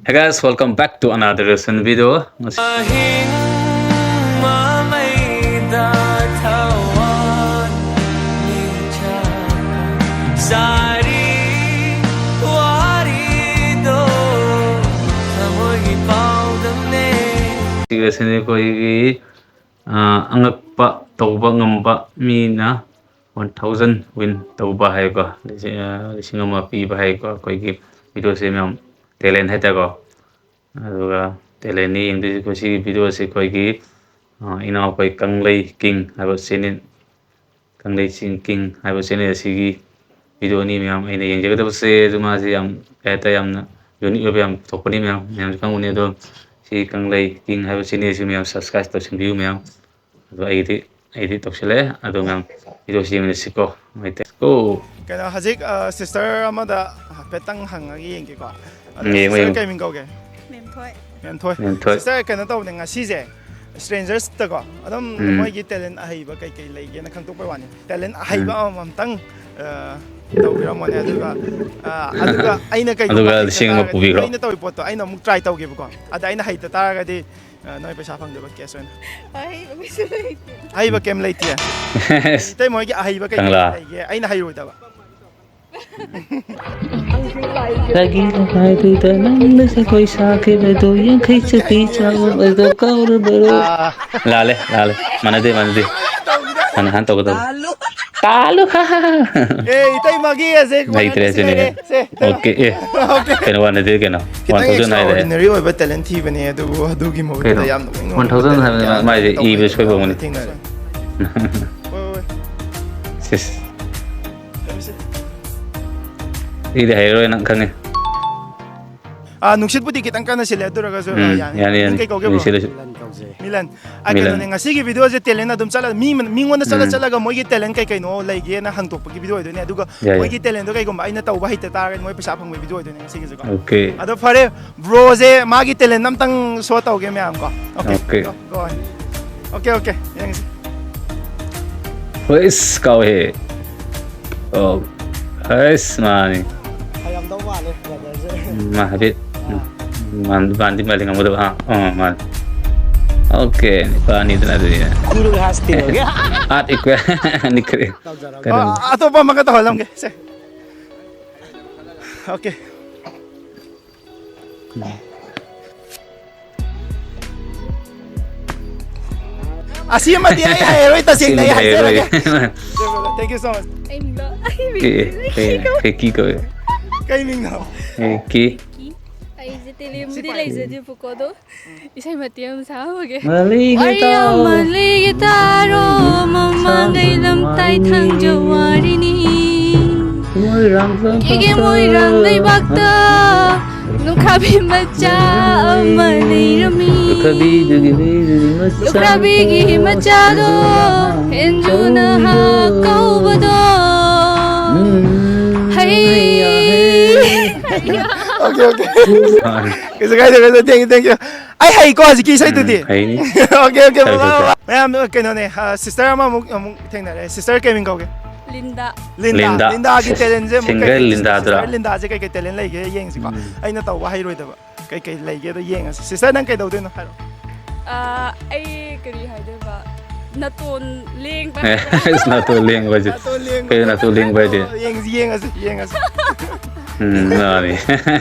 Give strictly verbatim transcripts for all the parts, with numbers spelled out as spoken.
Hey guys, welcome back to another reaction video. ꯑꯍꯤꯡ ꯃꯃꯩꯗ ꯊꯋꯥꯟ ꯃꯤꯆꯥꯛ ꯁꯥꯔꯤ ꯋꯥꯔꯤꯗꯣ ꯊꯃꯣꯏꯒꯤ ꯄꯥꯎꯗꯝꯅꯦ꯫ ꯁꯤꯒꯁꯤꯅꯤ ꯑꯩꯈꯣꯏꯒꯤ, ꯑ, ꯑꯉꯛꯄ ꯇꯧꯕ ꯉꯝꯕ ꯃꯤꯅ one thousand win ꯇꯧꯕ ꯍꯥꯏꯀꯣ, ꯂꯤꯁꯤꯡ, ꯑ, ꯂꯤꯁꯤꯡ ꯑꯃ ꯄꯤꯕ ꯍꯥꯏꯀꯣ꯫ ꯑꯩꯈꯣꯏꯒꯤ videoꯁꯦ ꯃꯌꯥꯝ talent ꯍꯥꯏꯇꯥꯔꯦꯀꯣ꯫ ꯑꯗꯨꯒ talentꯅꯤ ꯌꯦꯡꯗꯣꯏꯁꯦ ꯑꯩꯈꯣꯏ ꯁꯤꯒꯤ videoꯁꯦ ꯑꯩꯈꯣꯏꯒꯤ, ꯑ, ꯏꯅꯥꯎ ꯑꯩꯈꯣꯏ ꯀꯪꯂꯩ king ꯍꯥꯏꯕ channel, ꯀꯪꯂꯩ king ꯍꯥꯏꯕ channel ꯑꯁꯤꯒꯤ videoꯅꯤ ꯃꯌꯥꯝ꯫ ꯑꯩꯅ ꯌꯦꯡꯖꯒꯗꯕꯁꯦ ꯑꯗꯨ ꯃꯥꯁꯦ ꯌꯥꯝ ꯀꯩ ꯍꯥꯏꯇꯥꯔꯦ, ꯌꯥꯝꯅ unique ꯑꯣꯏꯕ ꯌꯥꯝ ꯄꯨꯊꯣꯛꯄꯅꯤ ꯃꯌꯥꯝ, ꯃꯌꯥꯝꯁꯨ ꯈꯪꯕꯅꯤ꯫ ꯑꯗꯣ ꯁꯤ ꯀꯪꯂꯩ king ꯍꯥꯏꯕ channelꯁꯤ ꯃꯌꯥꯝ subscribe ꯇꯧꯁꯤꯟꯕꯤꯌꯨ ꯃꯌꯥꯝ꯫ ꯑꯗꯣ ꯑꯩꯒꯤꯗꯤ, ꯑꯩꯗꯤ ꯇꯧꯁꯤꯜꯂꯛꯑꯦ꯫ ꯑꯗꯣ ꯃꯌꯥꯝ videoꯁꯤ ꯌꯦꯡꯃꯤꯟꯅꯁꯤꯀꯣ꯫ ꯅꯨꯡꯉꯥꯏꯇꯦ꯫ ꯀꯣ꯫ ꯀꯩꯅꯣ, ꯍꯧꯖꯤꯛ, ꯑ, sister ꯑꯃꯗ ꯍꯥꯏꯐꯦꯠꯇꯪ ꯍꯪꯉꯒ ꯌꯦꯡꯒꯦꯀꯣ꯫ ꯑꯗꯣ ꯌꯦꯡꯉꯣ, sister ꯌꯦꯡꯉꯣ꯫ ꯀꯩ ꯃꯤꯡ ꯀꯧꯒꯦ? ꯃꯦꯝꯊꯣꯏ꯫ ꯃꯦꯝꯊꯣꯏ꯫ ꯃꯦꯝꯊꯣꯏ꯫ Sister, ꯀꯩꯅꯣ ꯇꯧꯕꯅꯦ, ꯉꯁꯤꯁꯦ strangerꯁꯇꯀꯣ ꯑꯗꯨꯝ ꯎꯝ꯫ ꯃꯣꯏꯒꯤ talent ꯑꯍꯩꯕ ꯀꯩꯀꯩ ꯂꯩꯒꯦꯅ ꯈꯪꯗꯣꯛꯄꯩ ꯋꯥꯅꯤ꯫ Talent ꯑꯍꯩꯕ ꯎꯝ꯫ ꯑꯃꯃꯝꯇꯪ, ꯑ, ꯇꯧꯕꯤꯔꯝꯃꯣꯅꯦ꯫ ꯑꯗꯨꯒ, ꯑ, ꯑꯗꯨꯒ ꯑꯩꯅ ꯀꯩꯒꯨꯝꯕ ꯑꯗꯨꯒ ꯍꯩꯇ ꯂꯤꯁꯤꯡ ꯑꯃ ꯇꯥꯔꯒꯗꯤ, ꯄꯨꯕꯤꯈ꯭ꯔꯣ꯫ ꯑꯩꯅ ꯇꯧꯔꯤ ꯄꯣꯠꯇꯣ ꯑꯩꯅ ꯑꯃꯨꯛ try ꯇꯧꯒꯦꯕꯀꯣ꯫ ꯑꯗ ꯑꯩꯅ ꯍꯩꯇ ꯇꯥꯔꯒꯗꯤ, ꯑ, ꯅꯣꯏ ꯄꯩꯁꯥ ꯐꯪꯗꯣꯏꯕ cash ꯑꯣꯏꯅ꯫ ꯑꯍꯩꯕ ꯀꯩꯁꯨ ꯂꯩꯇꯦ꯫ ꯑꯍꯩꯕ ꯀꯩꯝ ꯂꯩꯇꯦ꯫ ꯏꯇꯩꯃ ꯍꯣꯏꯒꯤ ꯑꯍꯩꯕ ꯀꯩ ꯀꯪꯂꯥ꯫ ꯂꯩꯒꯦ? ꯑꯩꯅ ꯍꯩꯔꯣꯏꯗꯕ꯫ ꯔꯥꯒꯤ ꯂꯥꯏꯗꯨꯗ ꯅꯪꯅ ꯖꯒꯣꯏ ꯁꯥꯈꯤꯕꯗꯣ, ꯌꯥꯡꯈꯩ ꯆꯞꯄꯤ ꯆꯥꯎꯕꯗꯣ ꯀꯥꯎꯔꯕꯔꯣ? ꯑꯥ꯫ ꯂꯥꯜꯂꯦ, ꯂꯥꯜꯂꯦ꯫ ꯃꯥꯟꯅꯗꯦ, ꯃꯥꯟꯅꯗꯦ꯫ ꯍꯥꯟꯅ, ꯍꯥꯟꯅ ꯇꯧꯒꯗꯕ꯫ ꯇꯥꯜꯂꯨ꯫ ꯇꯥꯜꯂꯨ, ꯍꯥ, ꯍꯥ, ꯍꯥ꯫ ꯑꯦ, ꯏꯇꯩꯃꯒꯤ ꯑꯁꯦ ꯂꯩꯇ꯭ꯔꯦ ꯁꯤꯅꯦ꯫ ꯂꯩꯔꯦ꯫ ꯁꯦ, ꯏꯇꯩꯃ꯫ Okay, ꯑꯦ꯫ Okay꯫ ꯀꯩꯅꯣ ꯃꯥꯟꯅꯗꯦ ꯀꯩꯅꯣ꯫ ꯈꯤꯇꯪ one thousand ꯍꯥꯏꯗꯥꯏ? Extraordinary ꯑꯣꯏꯕ talent ꯊꯤꯕꯅꯦ, ꯑꯗꯨꯕꯨ ꯑꯗꯨꯒꯤ ꯃꯍꯨꯠꯇ ꯀꯩꯅꯣ? ꯌꯥꯝ ꯅꯣꯛꯅꯤꯡ ꯅꯣꯛꯅꯤꯡꯕ one thousand ꯍꯥꯏꯕ talent ꯃꯥꯏꯁꯦ ꯇꯧꯕ ꯏꯕ ꯁꯣꯏꯕ ꯑꯣꯏꯔꯝꯒꯅꯤ꯫ ꯊꯦꯡꯅꯔꯦ꯫ ꯍꯣꯏ, ꯍꯣꯏ꯫ ꯁꯤꯁ꯫ ꯑꯩꯗꯤ ꯍꯩꯔꯔꯣꯏ, ꯅꯪ ꯈꯪꯉꯦ꯫ ꯑꯥ, ꯅꯨꯡꯁꯤꯠꯄꯨꯗꯤ ꯈꯤꯇꯪ ꯀꯟꯅ ꯁꯤꯜꯂꯦ, ꯑꯗꯨ ꯑꯣꯏꯔꯒꯁꯨ, ꯎꯝ, ꯑꯥ, ꯌꯥꯅꯤ, ꯌꯥꯅꯤ, ꯃꯤꯡ ꯌꯥꯅꯤ꯫ ꯀꯩ ꯀꯧꯒꯦ, bro? ꯃꯤꯡ ꯁꯤꯜꯂꯁꯤ꯫ ꯃꯤꯂꯟ ꯀꯧꯖꯩ꯫ ꯃꯤꯂꯟ꯫ ꯑꯥ, ꯃꯤꯂꯟ꯫ ꯀꯩꯅꯣꯅꯦ, ꯉꯁꯤꯒꯤ videoꯁꯦ talent ꯑꯗꯨꯝ ꯆꯠꯂ-, ꯃꯤ ꯃ-, ꯃꯤꯉꯣꯟꯗ ꯆꯠꯂ ꯎꯝ꯫ ꯆꯠꯂꯒ ꯃꯣꯏꯒꯤ talent ꯀꯩ ꯀꯩꯅꯣ ꯂꯩꯒꯦꯅ ꯍꯪꯗꯣꯛꯄꯒꯤ video ꯑꯣꯏꯗꯣꯏꯅꯦ, ꯑꯗꯨꯒ ꯌꯥꯏ, ꯌꯥꯏ꯫ ꯃꯣꯏꯒꯤ talentꯗꯣ ꯀꯩꯒꯨꯝꯕ ꯑꯩꯅ ꯇꯧꯕ ꯍꯩꯇ ꯇꯥꯔꯒꯗꯤ ꯃꯣꯏ ꯄꯩꯁꯥ ꯐꯪꯕꯒꯤ video ꯑꯣꯏꯗꯣꯏꯅꯦ ꯉꯁꯤꯒꯤꯁꯦꯀꯣ꯫ Okay꯫ ꯑꯗꯣ ꯐꯔꯦ, broꯁꯦ ꯃꯥꯒꯤ talent ꯑꯝꯇꯪ show ꯇꯧꯒꯦ ꯃꯌꯥꯝ ꯀꯣ꯫ Okay, okay꯫ Go, go on꯫ Okay, okay, ꯌꯦꯡꯁꯤ꯫ ꯍꯣꯏꯁ, ꯀꯥꯎꯍꯦ꯫ ꯑꯣ, ꯍꯩꯁ, ꯃꯥꯅꯤ꯫ ꯍꯩꯔꯝꯗꯧ ꯃꯥꯜꯂꯦ, brotherꯁꯦ꯫ ꯎꯝ, ꯃꯥ ꯍꯥꯏꯐꯦꯠ꯫ ꯎꯝ꯫ ꯑꯥ꯫ ꯃꯥꯟꯗꯤ ꯃꯥꯜꯂꯤ ꯉꯝꯒꯗꯕ꯫ ꯑꯥ, ꯑꯥ, ꯃꯥꯜꯂꯤ꯫ ꯑꯣꯀꯦ, ꯅꯤꯄꯥꯅꯤꯗꯅ ꯑꯗꯨꯗꯤ꯫ ꯒꯨꯔꯨ ꯍꯥꯁꯇꯤ ꯍꯣ ꯒꯌꯥ꯫ ꯑꯥꯔꯠ ꯏꯀ꯭ꯋꯦ-, ꯅꯤꯛꯈ꯭ꯔꯦ꯫ ꯀꯩꯅꯣ? ꯑ, ꯑꯇꯣꯞꯄ ꯑꯃꯒ ꯇꯧꯍꯜꯂꯝꯒꯦ, ꯁꯦ꯫ ꯑꯣꯀꯦ꯫ ꯑꯁꯤꯃꯗꯤ ꯑꯩ ꯍꯩꯔꯔꯣꯏ, ꯇꯁꯦꯡꯅ ꯑꯩ ꯑꯁꯤꯃꯗꯤ ꯍꯩꯔꯔꯣꯏ꯫ ꯍꯥꯏꯖꯔꯒꯦ꯫ Thank you so much꯫ ꯑꯩ ꯃꯤꯡꯗꯣ, ꯑꯩ ꯑꯦ, ꯃꯤꯡꯗꯣ ꯑꯦ, ꯀꯩ ꯀꯧꯋꯦ? ꯀꯩ ꯃꯤꯡꯅꯣ? ꯑꯦ, ꯀꯤ꯫ ꯀꯤ꯫ ꯑꯩꯁꯦ ꯇꯦꯂꯦꯟꯕꯨꯗꯤ ꯂꯩꯖꯗꯦꯕꯀꯣ, ꯑꯗꯣ ꯏꯁꯩ ꯃꯇꯦꯛ ꯑꯃ ꯁꯛꯑꯝꯃꯒꯦ꯫ ꯃꯂꯩꯒꯤ ꯋꯥꯔꯤ ꯇꯥꯔꯣ, ꯑꯃ ꯂꯩꯒꯦ ꯇꯥꯔꯣ, ꯃꯃꯥꯡꯉꯩ ꯂꯝꯇꯥꯏ ꯊꯥꯡꯖ ꯋꯥꯔꯤꯅꯤ꯫ ꯃꯣꯏꯔꯥꯡ ꯑꯩꯒꯤ ꯂꯩꯕꯥꯛꯇ ꯃꯣꯏꯔꯥꯡ ꯂꯩꯕꯥꯛꯇ ꯂꯨꯈ꯭ꯔꯥꯕꯤ ꯃꯆꯥ ꯑꯃ ꯂꯩꯔꯝꯃꯤ꯫ ꯂꯨꯈ꯭ꯔꯥꯕꯤꯗꯨꯒꯤ ꯃꯆꯥ ꯂꯨꯈ꯭ꯔꯥꯕꯤꯒꯤ ꯃꯆꯥꯗꯣ ꯍꯦꯟꯖꯨꯅ ꯍꯥ ꯀꯧꯕꯗꯣ꯫ ꯎꯝ꯫ ꯍꯩ꯫ Okay, okay. ꯀꯩꯁꯨ ꯀꯥꯏꯗꯦ, ꯀꯩꯁꯨ, thank you, thank you꯫ ꯑꯩ ꯍꯩꯀꯣ ꯍꯧꯖꯤꯛꯀꯤ ꯏꯁꯩꯗꯨꯗꯤ꯫ ꯎꯝ, ꯍꯩꯅꯤ꯫ ꯑꯣꯀꯦ, ꯑꯣꯀꯦ, ꯍꯩ, ꯍꯩ, ꯍꯩ꯫ ꯃꯌꯥꯝ, ꯀꯩꯅꯣꯅꯦ, ꯑ, sister ꯑꯃꯃꯨꯛ ꯑꯃꯨꯛ ꯊꯦꯡꯅꯔꯦ꯫ Sister ꯀꯩ ꯃꯤꯡ ꯀꯧꯒꯦ? ꯂꯤꯟꯗꯥ꯫ ꯂꯤꯟꯗꯥ꯫ ꯂꯤꯟꯗꯥ꯫ ꯂꯤꯟꯗꯥꯒꯤ talentꯁꯦ ꯑꯃꯨꯛ singer ꯀꯩꯀꯩ, ꯂꯤꯟꯗꯥꯗꯨꯔꯥ? Sister ꯂꯤꯟꯗꯥꯁꯦ ꯀꯩꯀꯩ talent ꯂꯩꯒꯦ ꯌꯦꯡꯁꯤꯀꯣ꯫ ꯎꯝ꯫ ꯑꯩꯅ ꯇꯧꯕ ꯍꯩꯔꯣꯏꯗꯕ ꯀꯩꯀꯩ ꯂꯩꯒꯦꯗꯣ ꯌꯦꯡꯉꯁꯤ꯫ Sister ꯅꯪ ꯀꯩꯗꯧꯗꯣꯏꯅꯣ ꯍꯥꯏꯔꯣ꯫ ꯑ, ꯑꯩ ꯀꯔꯤ ꯍꯥꯏꯗꯣꯏꯕ? ꯅꯥꯇꯣꯟ ꯂꯦꯡꯕ ꯍꯥꯏꯕ꯭ꯔꯥ? ꯑꯁ, ꯅꯥꯇꯣꯟ ꯂꯦꯡꯕ ꯍꯥꯏꯁꯦ꯫ ꯅꯥꯇꯣꯟ ꯂꯦꯡꯕ꯫ ꯀꯩꯅꯣ ꯅꯥꯇꯣꯟ ꯂꯦꯡꯕ ꯍꯥꯏꯗꯤ? ꯑꯣ, ꯌꯦꯡꯁꯤ, ꯌꯦꯡꯉꯁꯤ, ꯌꯦꯡꯉꯁꯤ꯫ ꯎꯝ, ꯃꯥꯅꯤ꯫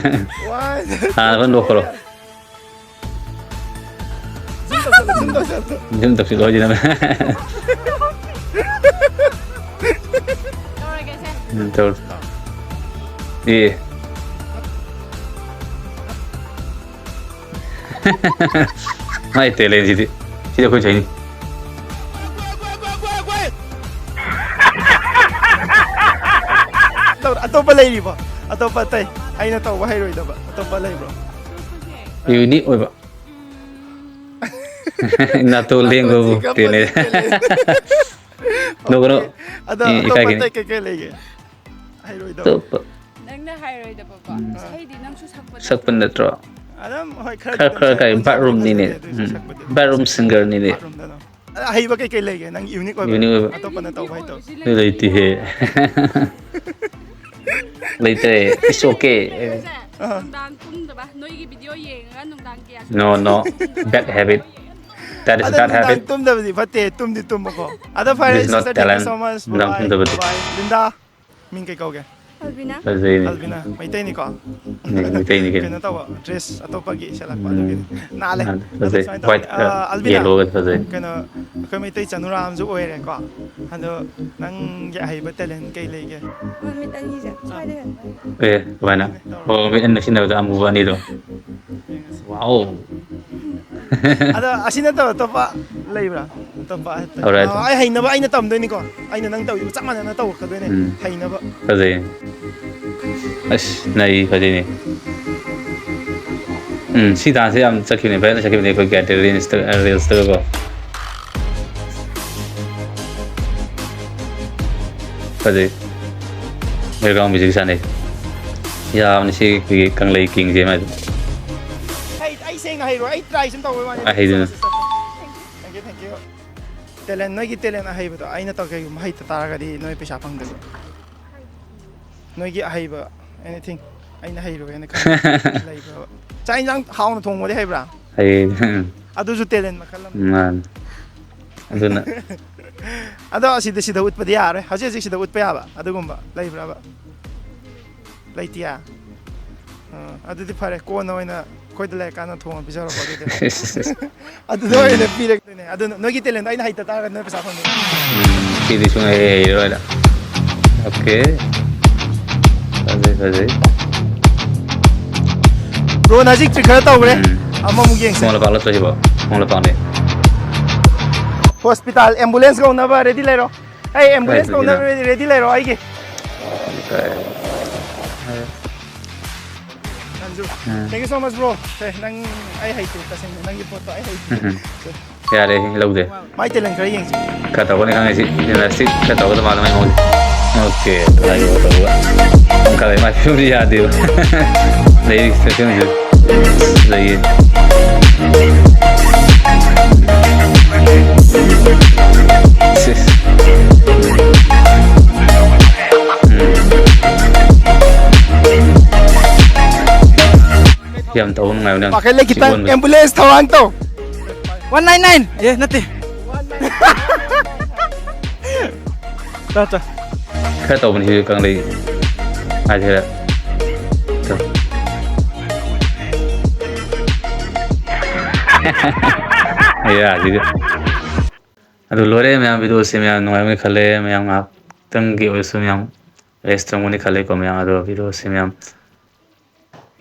ꯋꯥꯏ꯫ ꯍꯥꯟꯅ ꯐꯖꯅ ꯅꯣꯛꯈ꯭ꯔꯣ꯫ Zoom ꯇꯧꯁꯜꯂꯣ, zoom ꯇꯧꯁꯜꯂꯣ꯫ Zoom ꯇꯧꯁꯤꯜꯂꯣ ꯍꯥꯏꯁꯤꯅ꯫ ꯇꯧꯔꯒꯦꯁꯦ꯫ ꯎꯝ, ꯇꯧꯔꯣ꯫ ꯑꯦ꯫ ꯃꯥꯏ talentꯁꯤꯗꯤ꯫ ꯁꯤꯗꯤ ꯑꯩꯈꯣꯏ ꯆꯩꯅꯤ꯫ ꯇꯧꯔꯣ, ꯑꯇꯣꯞꯄ ꯂꯩꯔꯤꯕꯣ? ꯑꯇꯣꯞꯄ ꯑꯇꯩ ꯑꯩꯅ ꯇꯧꯕ ꯍꯩꯔꯣꯏꯗꯕ ꯑꯇꯣꯞꯄ ꯂꯩꯕ꯭ꯔꯣ? Unique ꯑꯣꯏꯕ꯫ ꯅꯥꯇꯣꯟ ꯂꯦꯡꯕꯕꯨ ꯅꯥꯇꯣꯟꯁꯤ ꯀꯞꯄꯗꯤ talent꯫ ꯀꯩ ꯂꯩ? ꯅꯣꯛꯀꯅꯨ꯫ Okay꯫ ꯑꯗꯣ ꯑꯦ, ꯑꯇꯣꯞꯄ ꯏꯀꯥꯏꯒꯅꯤ꯫ ꯑꯇꯩ ꯀꯩꯀꯩ ꯂꯩꯒꯦ? ꯍꯩꯔꯣꯏꯗꯕ꯫ ꯑꯇꯣꯞꯄ꯫ ꯅꯪꯅ ꯍꯩꯔꯣꯏꯗꯕꯀꯣ꯫ ꯎꯝ꯫ ꯏꯁꯩꯗꯤ ꯅꯪꯁꯨ ꯁꯛꯄ ꯁꯛꯄ ꯅꯠꯇ꯭ꯔꯣ? ꯅꯠꯇ꯭ꯔꯣ? ꯑꯗꯨꯝ, ꯍꯣꯏ, ꯈꯔꯗꯤ ꯈꯔ, ꯑꯗꯨꯝ ꯈꯔ ꯁꯛꯑꯦ꯫ ꯀꯩ ꯍꯧꯖꯤꯛꯄꯨꯗꯤ bathroomꯅꯤꯅꯦ꯫ ꯈꯪꯖꯗꯦ, ꯑꯗꯨꯏꯁꯨ ꯎꯝ꯫ ꯁꯛꯄꯗꯤ ꯑꯗꯨꯝ bathroom ꯁꯛꯑꯦ꯫ Singerꯅꯤꯅꯦ꯫ Bathroomꯗ ꯑꯗꯨꯝ꯫ ꯑꯗ ꯑꯍꯩꯕ ꯀꯩꯀꯩ ꯂꯩꯒꯦ? ꯅꯪ unique ꯑꯣꯏꯕ? Unique ꯑꯣꯏꯕ꯫ ꯑꯇꯣꯞꯄꯅ ꯇꯧꯕ ꯍꯩꯇꯕ? ꯂꯩꯇꯦꯍꯦ꯫ ꯂꯩꯇ꯭ꯔꯦ꯫ It's okay꯫ ꯑꯥ꯫ ꯅꯨꯡꯗꯥꯡ ꯇꯨꯝꯗꯕ, ꯅꯣꯏꯒꯤ ꯚꯤꯗꯤꯑꯣ ꯌꯦꯡꯉꯒ ꯅꯨꯡꯗꯥꯡ ꯀꯌꯥ No, no. Bad habit. That is ꯑꯗꯣ bad ꯅꯨꯡꯗꯥꯡ habit. ꯇꯨꯝꯗꯕꯗꯤ ꯐꯠꯇꯦ, ꯇꯨꯝꯗꯤ ꯇꯨꯝꯃꯨꯀꯣ꯫ ꯑꯗꯣ ꯐꯔꯦ, This is not sister, thank you talent. So much. ꯅꯨꯡꯗꯥꯡ Bye. ꯇꯨꯝꯗꯕꯗꯤ꯫ Bye. ꯂꯤꯟꯗꯥ, ꯃꯤꯡ ꯀꯩ ꯀꯧꯒꯦ? ꯑꯜꯕꯤꯅꯥ꯫ ꯐꯖꯩꯅꯦ꯫ ꯑꯜꯕꯤꯅꯥ, ꯃꯩꯇꯩꯅꯤꯀꯣ? ꯃꯩ-, ꯃꯩꯇꯩꯅꯤ ꯀꯩꯅꯣ꯫ ꯀꯩꯅꯣ ꯇꯧꯕ, dress ꯑꯇꯣꯞꯄꯒꯤ ꯁꯦꯠꯂꯛꯄ ꯎꯝ꯫ ꯑꯗꯨꯒꯤꯅꯤ꯫ ꯅꯥꯜꯂꯦ꯫ ꯅꯥꯜꯂꯦ, ꯑꯗꯣ ꯐꯖꯩ꯫ ꯁꯨꯃꯥꯏꯅ ꯇꯧꯋꯦ꯫ White, ꯑ, ꯑ, ꯑꯜꯕꯤꯅꯥ, yellow ꯒ ꯐꯖꯩ꯫ ꯀꯩꯅꯣ, ꯑꯩꯈꯣꯏ ꯃꯩꯇꯩ ꯆꯅꯨꯔꯥ ꯑꯃꯁꯨ ꯑꯣꯏꯔꯦꯀꯣ꯫ ꯑꯗꯣ ꯅꯪꯒꯤ ꯑꯍꯩꯕ talent ꯀꯩ ꯂꯩꯒꯦ? ꯃꯃꯤꯠ ꯑꯅꯤꯁꯦ ꯁ꯭ꯋꯥꯏꯗ ꯍꯦꯟꯕ꯫ ꯑꯦ, ꯀꯃꯥꯏꯅ? ꯑꯣ, ꯃꯤꯠ ꯑꯅꯤ ꯅꯛꯁꯤꯟꯅꯕꯗ ꯑꯃꯨꯕ ꯑꯅꯤꯗꯣ꯫ ꯋꯥꯎ꯫ ꯑꯗꯣ ꯑꯁꯤ ꯅꯠꯇꯕ ꯑꯇꯣꯞꯄ ꯂꯩꯕ꯭ꯔꯥ? ꯑꯇꯣꯞꯄ ꯍꯥꯏꯇꯥꯔꯦ꯫ Alright. ꯑ, ꯑꯩ ꯍꯩꯅꯕ ꯑꯩꯅ ꯇꯝꯗꯣꯏꯅꯤꯀꯣ꯫ ꯑꯩꯅ ꯅꯪ ꯇꯧꯔꯤꯗꯣ ꯆꯞ ꯃꯥꯟꯅꯅ ꯇꯧꯔꯛꯀꯗꯣꯏꯅꯦ꯫ ꯎꯝ꯫ ꯍꯩꯅꯕ꯫ ꯐꯖꯩ꯫ ꯑꯁ, ꯅꯩ, ꯐꯖꯩꯅꯦ꯫ ꯎꯝ, ꯁꯤ dance ꯁꯦ ꯌꯥꯝ ꯆꯠꯈꯤꯕꯅꯦ, viral ꯆꯠꯈꯤꯕꯅꯦ ꯑꯩꯈꯣꯏ ꯒꯥꯏꯗ reels ꯇ-, reels ꯇꯒꯀꯣ꯫ ꯐꯖꯩ꯫ Background music ꯁꯥꯟꯅꯩ꯫ ꯌꯥꯕꯅꯤ ꯁꯤ ꯑꯩꯈꯣꯏꯒꯤ ꯀꯪꯂꯩ king ꯁꯦ ꯃꯥꯗꯤ꯫ ꯑꯩ, ꯑꯩ ꯁꯦꯡꯅ ꯍꯩꯔꯣꯏ, ꯑꯩ try ꯁꯨꯝ ꯇꯧꯕꯩ ꯋꯥꯅꯤ꯫ ꯑꯩ ꯍꯩꯗꯅ꯫ Thank you, thank you꯫ Talent, ꯅꯣꯏꯒꯤ talent ꯑꯍꯩꯕꯗꯣ ꯑꯩꯅ ꯇꯧ-, ꯀꯩꯒꯨꯝꯕ ꯍꯩꯇ ꯇꯥꯔꯒꯗꯤ ꯅꯣꯏ ꯄꯩꯁꯥ ꯐꯪꯗꯣꯏꯕ꯫ ꯅꯣꯏꯒꯤ ꯑꯍꯩꯕ, anything, ꯑꯩꯅ ꯍꯩꯔꯣꯏꯅ ꯈꯟꯕ ꯂꯩꯕ꯭ꯔꯕ? ꯆꯥꯛ ꯏꯟꯖꯥꯡ ꯍꯥꯎꯅ ꯊꯣꯡꯕꯗꯤ ꯍꯩꯕ꯭ꯔꯥ? ꯍꯩ꯫ ꯑꯗꯨꯁꯨ talent ꯃꯈꯜ ꯑꯃꯅꯤ꯫ ꯃꯥꯅꯤ꯫ ꯑꯗꯨꯅ ꯑꯗꯣ ꯑꯁꯤꯗ, ꯁꯤꯗ ꯎꯠꯄꯗꯤ ꯌꯥꯔꯣꯏ꯫ ꯍꯧꯖꯤꯛ ꯍꯧꯖꯤꯛ ꯁꯤꯗ ꯎꯠꯄ ꯌꯥꯕ ꯑꯗꯨꯒꯨꯝꯕ ꯂꯩꯕ꯭ꯔꯕ? ꯂꯩꯇꯤꯌꯥ? ꯑ, ꯑꯗꯨꯗꯤ ꯐꯔꯦ, ꯀꯣꯟꯅ ꯑꯣꯏꯅ ꯑꯩꯈꯣꯏꯗ ꯂꯩꯔꯀꯥꯟꯗ ꯊꯣꯡꯉ ꯄꯤꯖꯔꯣꯀꯣ ꯑꯗꯨꯗꯤ꯫ ꯑꯗꯨꯗ ꯑꯣꯏꯅ ꯄꯤꯔꯛꯇꯣꯏꯅꯦ꯫ ꯑꯗꯨ ꯅꯣꯏꯒꯤ talent ꯗꯣ ꯑꯩꯅ ꯍꯩꯇ ꯇꯥꯔꯒꯗꯤ ꯅꯣꯏ ꯄꯩꯁꯥ ꯐꯪꯗꯣꯏꯅꯦ꯫ ꯎꯝ, ꯁꯤꯗꯤ ꯁꯨꯡꯍꯩ ꯍꯩꯔꯣꯏꯗ꯫ Okay꯫ ꯐꯖꯩ, ꯐꯖꯩ꯫ Bro ꯅ ꯍꯧꯖꯤꯛ trick ꯈꯔ ꯇꯧꯈ꯭ꯔꯦ꯫ ꯎꯝ꯫ ꯑꯃꯃꯨꯛ ꯌꯦꯡꯁꯦ꯫ ꯈꯣꯡ ꯂꯩꯄꯥꯛ ꯂꯠꯄꯁꯤꯕꯣ? ꯈꯣꯡ ꯂꯩꯄꯥꯛꯅꯦ꯫ Hospital ambulance ꯀꯧꯅꯕ ready ꯂꯩꯔꯣ꯫ ꯑꯩ ambulance ꯀꯥꯏꯗꯒꯤꯅꯣ? ꯀꯧꯅꯕ ready, ready ꯂꯩꯔꯣ ꯑꯩꯒꯤ꯫ ꯀꯥꯏ-, ꯅꯪꯁꯨ꯫ ꯎꯝ꯫ Thank you so much, bro꯫ ꯁꯦ, ꯅꯪ, ꯑꯩ ꯍꯩꯇꯦ, ꯇꯁꯦꯡꯅ ꯅꯪꯒꯤ ꯄꯣꯠꯇꯣ ꯑꯩ ꯍꯩꯇꯦ꯫ ꯎꯝ꯫ ꯁꯦ꯫ ꯌꯥꯔꯦ, ꯂꯧꯗꯦ꯫ ꯃꯥꯏ talent ꯈꯔ ꯌꯦꯡꯁꯤ꯫ ꯈꯔ ꯇꯧꯒꯅꯤ ꯈꯪꯉꯦ ꯁꯤ꯫ Gymnastic ꯈꯔ ꯇꯧꯒꯗ ꯃꯥꯜꯂꯦ ꯃꯥꯏ ꯃꯑꯣꯡꯁꯦ꯫ Okay, ꯇꯧꯔꯒ꯫ ꯈꯔ ꯃꯥꯏ ꯐꯤꯕꯝꯁꯤ ꯌꯥꯗꯦꯕ꯫ ꯂꯩꯔꯤ ꯐꯤꯕꯝꯁꯤ꯫ ꯂꯩꯌꯦ꯫ ꯁꯤꯁ꯫ ꯎꯝ꯫ ꯌꯥꯝ ꯇꯧꯕ ꯅꯨꯡꯉꯥꯏꯕꯅꯦ꯫ ꯄꯥꯈꯠꯂꯦ ꯈꯤꯇꯪ꯫ ꯁꯤꯒꯣꯟꯕꯁꯦ꯫ ꯑꯦꯝꯕꯨꯂꯦꯟꯁ ꯊꯧꯔꯥꯡ ꯇꯧ꯫ One nine nine. ꯑꯦ, ꯅꯠꯇꯦ꯫ ꯇꯥ, ꯇꯥ꯫ ꯈꯔ ꯇꯧꯕꯅꯤ ꯁꯤꯁꯨ ꯀꯪꯂꯩ ꯍꯥꯏꯁꯤꯔ꯫ ꯇꯧ꯫ ꯑꯦ, ꯌꯥ, ꯁꯤꯗꯤ꯫ ꯑꯗꯨ ꯂꯣꯏꯔꯦ ꯃꯌꯥꯝ, ꯚꯤꯗꯤꯑꯣꯁꯤ ꯃꯌꯥꯝ ꯅꯨꯡꯉꯥꯏꯕꯅꯤ ꯈꯜꯂꯦ꯫ ꯃꯌꯥꯝ ꯉꯥꯏꯍꯥꯛꯇꯪꯒꯤ ꯑꯣꯏꯔꯁꯨ ꯃꯌꯥꯝ ꯔꯦꯁ ꯇꯧꯒꯅꯤ ꯈꯜꯂꯦꯀꯣ ꯃꯌꯥꯝ꯫ ꯑꯗꯣ ꯚꯤꯗꯤꯑꯣꯁꯤ ꯃꯌꯥꯝ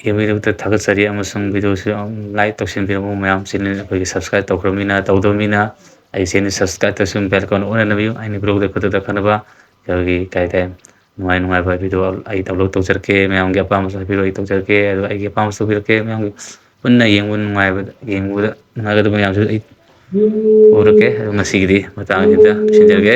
ꯌꯦꯡꯕꯤꯔꯕꯗ ꯊꯥꯒꯠꯆꯔꯤ ꯑꯃꯁꯨꯡ ꯚꯤꯗꯤꯑꯣꯁꯨ ꯌꯥꯝ ꯂꯥꯏꯛ ꯇꯧꯁꯤꯟꯕꯤꯔꯝꯃꯨ ꯃꯌꯥꯝ꯫ ꯆꯦꯅꯦꯜ ꯑꯩꯈꯣꯏꯒꯤ ꯁꯕꯁꯀ꯭ꯔꯥꯏꯕ ꯇꯧꯈ꯭ꯔꯕꯅꯤꯅ, ꯇꯧꯗꯕ ꯃꯤꯅ ꯑꯩ ꯆꯦꯅꯦꯜ ꯁꯕꯁꯀ꯭ꯔꯥꯏꯕ ꯇꯧꯁꯤꯟ, ꯕꯦꯜ ꯑꯥꯏꯀꯟ ꯑꯣꯟꯅꯅꯕꯤꯌꯨ꯫ ꯑꯩꯅ ꯚꯤꯗꯤꯑꯣꯗ ꯈꯨꯗꯛꯇ ꯈꯪꯅꯕ ꯑꯩꯈꯣꯏꯒꯤ ꯀꯩ ꯍꯥꯏꯇꯥꯔꯦ, ꯅꯨꯡꯉꯥꯏ ꯅꯨꯡꯉꯥꯏꯕ ꯚꯤꯗꯤꯑꯣ ꯑꯩ ꯑꯞꯂꯣꯗ ꯇꯧꯖꯔꯛꯀꯦ꯫ ꯃꯌꯥꯝꯒꯤ ꯑꯄꯥꯝꯕꯁꯨ ꯍꯥꯏꯕꯤꯔꯛꯑꯣ, ꯑꯩ ꯇꯧꯖꯔꯛꯀꯦ꯫ ꯑꯗꯨꯒ ꯑꯩꯒꯤ ꯑꯄꯥꯝꯕꯁꯨ ꯇꯧꯕꯤꯔꯛꯀꯦ꯫ ꯃꯌꯥꯝꯒꯤ ꯄꯨꯟꯅ ꯌꯦꯡꯕ ꯅꯨꯡꯉꯥꯏꯕ, ꯌꯦꯡꯕꯗ ꯅꯨꯡꯉꯥꯏꯒꯗꯕ ꯃꯌꯥꯝꯁꯨ ꯑꯩ ꯎꯔꯛꯀꯦ꯫ ꯑꯗꯨ ꯉꯁꯤꯒꯤꯗꯤ ꯃꯇꯥꯡ ꯑꯁꯤꯗ ꯂꯣꯏꯁꯤꯟꯖꯔꯒꯦ꯫